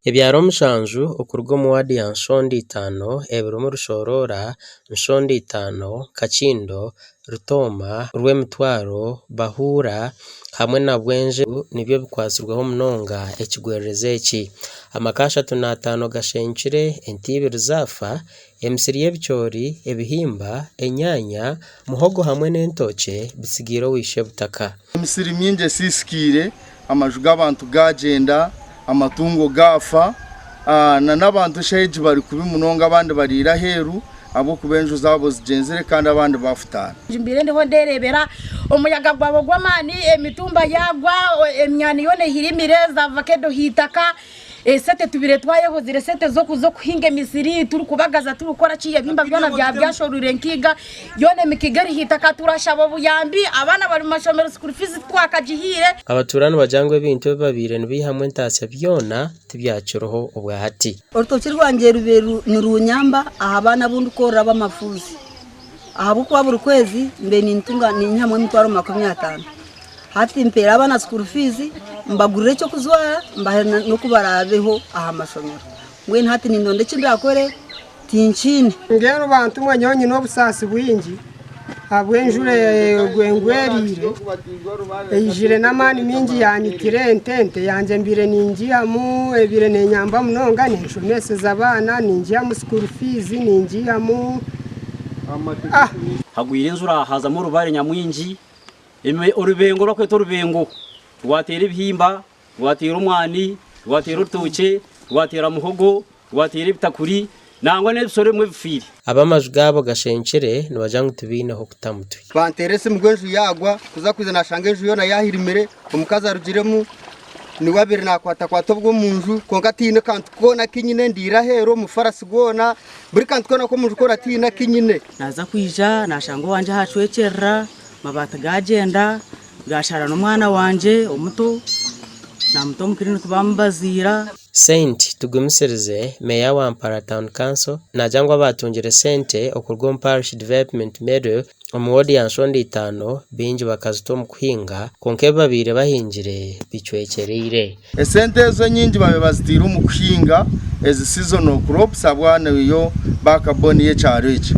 Ebyaro 7 okuruga omu waadi ya Nshonda itaano ebirimu Rushoroora, Nshonda itaano, Kakindo, Rutooma, Rwemitwaro, Bahuura hamwe na Bwenje nibyo bikwatsirweho munonga ekigwererezi eki. Amaka 35 gashenyukire, ente ibiri zaafa, emisiri y'ebicoori, ebihimba, enyaanya, muhogo hamwe n'entookye bitsigaire oweishe-butaka. Emisiri mingi esiisikaire, amaju g'abantu gaagyenda, amatungo gaafa, n'abantu eshaaha egi bari kubi munonga abandi bariire aheeru ahabw'okuba enju zaabo zigyenzire kandi abandi baafutaana. Mbaire ndiho ndeerebera omuyaga gwaba ogw'amaani, emitumba yaagwa, emyani yoona ehirimire, za vakedo aha itaka. Esente tubaire twayehozire esente z'okuhinga emisiri turikubagaza turikukora ki ebihimba byona byaba byashorwire enkiga yoona emikiga eri ahaitaka turashaba obuyambi abaana bari omu mashomero school fees titwakagihaire. Abatuura nibagira ngu ebintu ebi babaire nibaihamu entaasya byona tibyakiriho obwa hati. Orutookye rwangye rubaire nirunyamba aha baana abu ndikworora ab'amafuuzi ahabw'okuba buri kwezi mbaire nintunga ninyihamu emitwaro 50. Hati mpeera abaana school fees, mbagurira eky'okujwara, mbaha n'oku baraabeho aha mashomero. Mbwenu hati nindonda eki ndakore tinkiine. Mbwenu bantu mwe nyowe nyine obusaasi bwingi ahabw'enjura engweriire eijire n'amaani maingi yanyitira ente, ente yangye mbaire ningiihamu ebaire nenyamba munonga nenshomeseza abaana, ningiihamu school fees, ningiihamu. Hagwire enjura hazamu orubare nyamwingi. Orubengo orurikwetwa orubengo rwateera ebihimba, rwateera omwani, rwateera orutookye, rwateera muhogo, rwateera ebitakuri nangwa n'ebisoro ebimwe bifiire. Ab'amaju gaabo gashenkire nibagira ngu tibaine h'okuta mutwe. Banteera esimu ngu enju yaagwa, kuza kwija naashanga enju yoona yaahirimire, omukazi arugiremu niwe abaire naakwatakwata obw'omu nju kwonka tihaine kantu koona aku nyine, ndiire aheeru omufarasi gwona, buri kantu koona ak'omu nju koona tihaine aku nyine. Naaza kwija naashanga owangye ahacwekyerera. Amabaati gaagyenda, gaashara n'omwana wangye omuto, naamuta omu kiriniki baamubaziira. Saint Tugumisirize, Meeya wa Mpara Town Council naagira ngu abaatungire sente okuruga omu Parish Development Medal omu woodi ya Nshonda itaano baingi bakazita omu kuhinga kwonka ebi babaire bahingire bicwekyereire. Esente ezo enyingi babaire bazitaire omu kuhinga ezi seasonal crops ahabw'okuba niyo backbone y'ekyaro eki.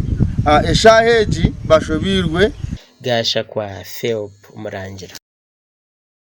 Eshaaha egi bashobeirwe. Gashakwa Philp Murangira.